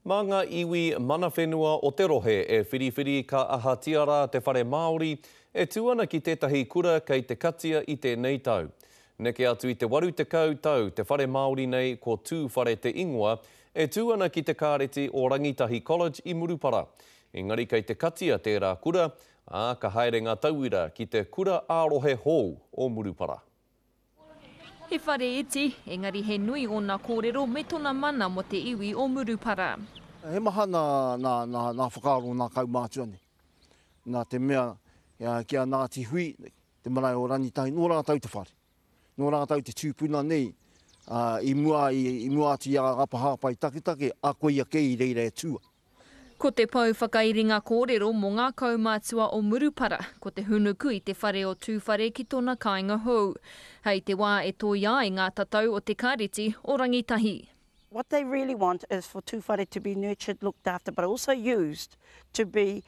Mā ngā iwi mana whenua o te rohe e whiriwhiri ka ahatia rā te whare Māori e tū ana ki tētahi kura kei te katia i tēnei tau. Neke atu i te 80 tau te whare Māori nei ko Tūwhare te ingoa, e tū ana ki te kāreti o Rangitahi College i Murupara. Engari kei te katia tērā kura, ā, ka haere ngā tauira ki te kura ā-rohe hou o Murupara. He whare iti, engari he nui ōna kōrero me tona mana mō te iwi o Murupara. He maha nā whakaaro nā kaumātua nei. Nā te mea ki a Ngāti Hui, te marae o Rangitahi, nō rātou te whare. Nō rātou te tūpuna nei i mua, i mua atu i a Apahāpai taketake, a koia kē i reira e tū ai. Ko te pou whakairinga kōrero mō ngā kaumātua o Murupara, ko te hunuku i te whare o Tūwhare ki tōna kāinga hou. Hei te wā e tōia ai ngā tatau o te Kāreti o Rangitahi. What they really want is for Tūwhare to be nurtured, looked after but also used to be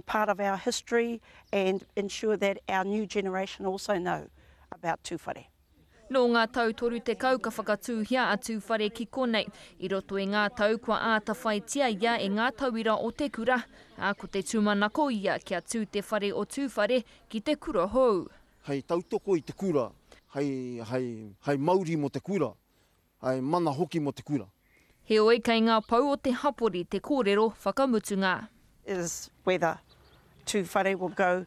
part of our history and ensure that our new generation also know about Tūwhare. Nō ngā tau 30 ka whakatūhia a Tūwhare ki konei. I roto i ngā tau kua āta whaitia ia e ngā tauira o te kura, ā, ko te tūmanako ia kia tū te whare o Tūwhare ki te kura hou. Hei tautoko i te kura, hei, hei, hei mauri mō te kura, hei mana hoki mō te kura. Heoi, kei ngā pou o te hapori te kōrero whakamutunga. Is whether Tūwhare will go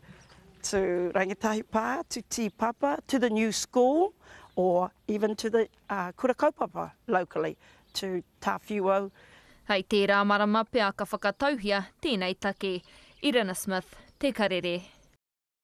to Rangitahi Pā, to Tīpapa, to the new school or even to the kura kaupapa locally, to Tāwhiuau. Hei tērā marama pea ka whakatauhia tēnei take. Irina Smith, Te Karere.